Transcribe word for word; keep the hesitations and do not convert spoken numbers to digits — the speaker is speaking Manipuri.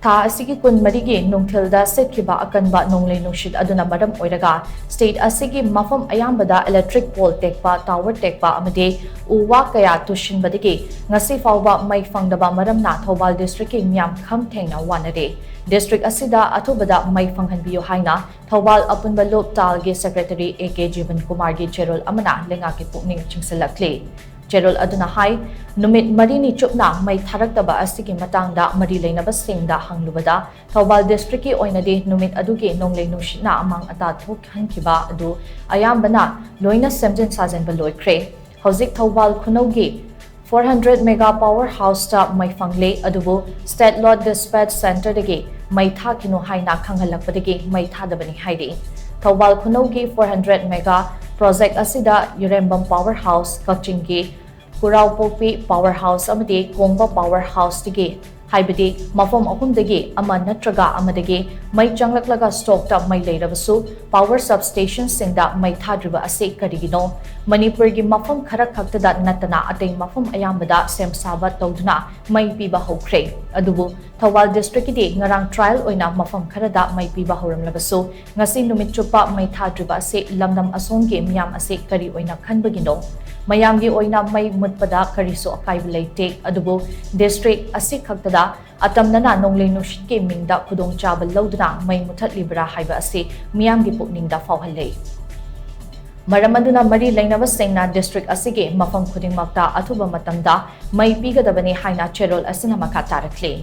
ꯊꯥ ꯑꯁꯤꯒꯤ ꯀꯨꯟꯃꯔꯤꯒꯤ ꯅꯨꯡꯊꯤꯜꯗ ꯁꯤꯠꯈꯤꯕ ꯑꯀꯟꯕ ꯅꯣꯡꯂꯩ ꯅꯨꯡꯁꯤꯠ ꯑꯗꯨꯅ ꯃꯔꯝ ꯑꯣꯏꯔꯒ state ꯑꯁꯤꯒꯤ ꯃꯐꯝ ꯑꯌꯥꯝꯕꯗ electric pole ꯇꯦꯛꯄ, tower ꯇꯦꯛꯄ ꯑꯃꯗꯤ ꯎ ꯋꯥ ꯀꯌꯥ ꯇꯨꯁꯤꯟꯕꯗꯒꯤ ꯉꯁꯤ ꯐꯥꯎꯕ ꯃꯩ ꯐꯪꯗꯕ ꯃꯔꯝꯅ ꯊꯧꯕꯥꯜ districtꯀꯤ ꯃꯤꯌꯥꯝ ꯈꯝ ꯊꯦꯡꯅ ꯋꯥꯅꯔꯦ꯫ District ꯑꯁꯤꯗ ꯑꯊꯨꯕꯗ ꯃꯩ ꯐꯪꯍꯟꯕꯤꯌꯨ ꯍꯥꯏꯅ ꯊꯧꯕꯥꯜ ꯑꯄꯨꯟꯕ ꯂꯨꯞ ꯇꯥꯜꯒꯤ secretary A K ꯖꯤꯕꯟ ꯀꯨꯃꯥꯔꯒꯤ ꯆꯦꯔꯣꯜ ꯑꯃꯅ ꯂꯩꯉꯥꯛꯀꯤ ꯄꯨꯛꯅꯤꯡ ꯆꯤꯡꯁꯤꯜꯂꯛꯂꯤ꯫ ꯆꯦꯔꯣꯜ ꯑꯗꯨꯅ ꯍꯥꯏ, ꯅꯨꯃꯤꯠ ꯃꯔꯤꯅꯤ ꯆꯨꯞꯅ ꯃꯩ ꯊꯥꯔꯛꯇꯕ ꯑꯁꯤꯒꯤ ꯃꯇꯥꯡꯗ ꯃꯔꯤ ꯂꯩꯅꯕꯁꯤꯡꯗ ꯍꯪꯂꯨꯕꯗ, ꯊꯧꯕꯥꯜ districtꯀꯤ ꯑꯣꯏꯅꯗꯤ ꯅꯨꯃꯤꯠ ꯑꯗꯨꯒꯤ ꯅꯣꯡꯂꯩ ꯅꯨꯡꯁꯤꯠꯅ ꯑꯃꯥꯡ ꯑꯇꯥ ꯊꯣꯛꯍꯟꯈꯤꯕ ꯑꯗꯨ ꯑꯌꯥꯝꯕꯅ ꯂꯣꯏꯅ ꯁꯦꯝꯖꯤꯟ ꯁꯥꯖꯤꯟꯕ ꯂꯣꯏꯈ꯭ꯔꯦ꯫ ꯍꯧꯖꯤꯛ Thoubal ꯈꯨꯅꯧꯒꯤ four hundred mega power houseꯇ ꯃꯩ ꯐꯪꯂꯦ, ꯑꯗꯨꯕꯨ state load dispatch centreꯗꯒꯤ ꯃꯩ ꯊꯥꯈꯤꯅꯨ ꯍꯥꯏꯅ ꯈꯪꯍꯜꯂꯛꯄꯗꯒꯤ ꯃꯩ ꯊꯥꯗꯕꯅꯤ ꯍꯥꯏꯔꯤ꯫ Thoubal ꯈꯨꯅꯧꯒꯤ four hundred mega project ꯑꯁꯤꯗ ꯏꯔꯦꯝꯕꯝ power house, ꯀꯛꯆꯤꯡꯒꯤ ꯀꯨꯔꯥꯎꯄꯣꯛꯄꯤ power house ꯑꯃꯗꯤ ꯀꯣꯡꯕ power houseꯇꯒꯤ, ꯍꯥꯏꯕꯗꯤ ꯃꯐꯝ ꯑꯍꯨꯝꯗꯒꯤ ꯑꯃ ꯅꯠꯇ꯭ꯔꯒ ꯑꯃꯗꯒꯤ ꯃꯩ ꯆꯪꯂꯛꯂꯒ stockꯇ ꯃꯩ ꯂꯩꯔꯕꯁꯨ power substationꯁꯤꯡꯗ ꯃꯩ ꯊꯥꯗ꯭ꯔꯤꯕ ꯑꯁꯤ ꯀꯔꯤꯒꯤꯅꯣ? ꯃꯅꯤꯄꯨꯔꯒꯤ ꯃꯐꯝ ꯈꯔ ꯈꯛꯇꯗ ꯅꯠꯇꯅ ꯑꯇꯩ ꯃꯐꯝ ꯑꯌꯥꯝꯕꯗ ꯁꯦꯝ ꯁꯥꯕ ꯇꯧꯗꯨꯅ ꯃꯩ ꯄꯤꯕ ꯍꯧꯈ꯭ꯔꯦ꯫ ꯑꯗꯨꯕꯨ ꯊꯧꯕꯥꯜ districtꯀꯤꯗꯤ ꯉꯔꯥꯡ trial ꯑꯣꯏꯅ ꯃꯐꯝ ꯈꯔꯗ ꯃꯩ ꯄꯤꯕ ꯍꯧꯔꯝꯂꯕꯁꯨ, ꯉꯁꯤ ꯅꯨꯃꯤꯠ ꯆꯨꯞꯄ ꯃꯩ ꯊꯥꯗ꯭ꯔꯤꯕ ꯑꯁꯤ ꯂꯝꯗꯝ ꯑꯁꯣꯝꯒꯤ ꯃꯤꯌꯥꯝ ꯑꯁꯤ ꯀꯔꯤ ꯑꯣꯏꯅ ꯈꯟꯕꯒꯤꯅꯣ? ꯃꯌꯥꯝꯒꯤ ꯑꯣꯏꯅ ꯃꯩ ꯃꯨꯠꯄꯗ ꯀꯔꯤꯁꯨ ꯑꯀꯥꯏꯕ ꯂꯩꯇꯦ, ꯑꯗꯨꯕꯨ district ꯑꯁꯤ ꯈꯛꯇꯗ ꯑꯇꯝꯅꯅ ꯅꯣꯡꯂꯩ ꯅꯨꯡꯁꯤꯠꯀꯤ ꯃꯤꯡꯗ ꯈꯨꯗꯣꯡꯆꯥꯕ ꯂꯧꯗꯨꯅ ꯃꯩ ꯃꯨꯊꯠꯂꯤꯕ꯭ꯔꯥ ꯍꯥꯏꯕ ꯑꯁꯤ ꯃꯤꯌꯥꯝꯒꯤ ꯄꯨꯛꯅꯤꯡꯗ ꯐꯥꯎꯍꯜꯂꯦ꯫ ꯃꯔꯝ ꯑꯗꯨꯅ ꯃꯔꯤ ꯂꯩꯅꯕꯁꯤꯡꯅ district ꯑꯁꯤꯒꯤ ꯃꯐꯝ ꯈꯨꯗꯤꯡꯃꯛꯇ ꯑꯊꯨꯕ ꯃꯇꯝꯗ ꯃꯩ ꯄꯤꯒꯗꯕꯅꯤ ꯍꯥꯏꯅ ꯆꯦꯔꯣꯜ ꯑꯁꯤꯅ ꯃꯈꯥ ꯇꯥꯔꯛꯂꯤ꯫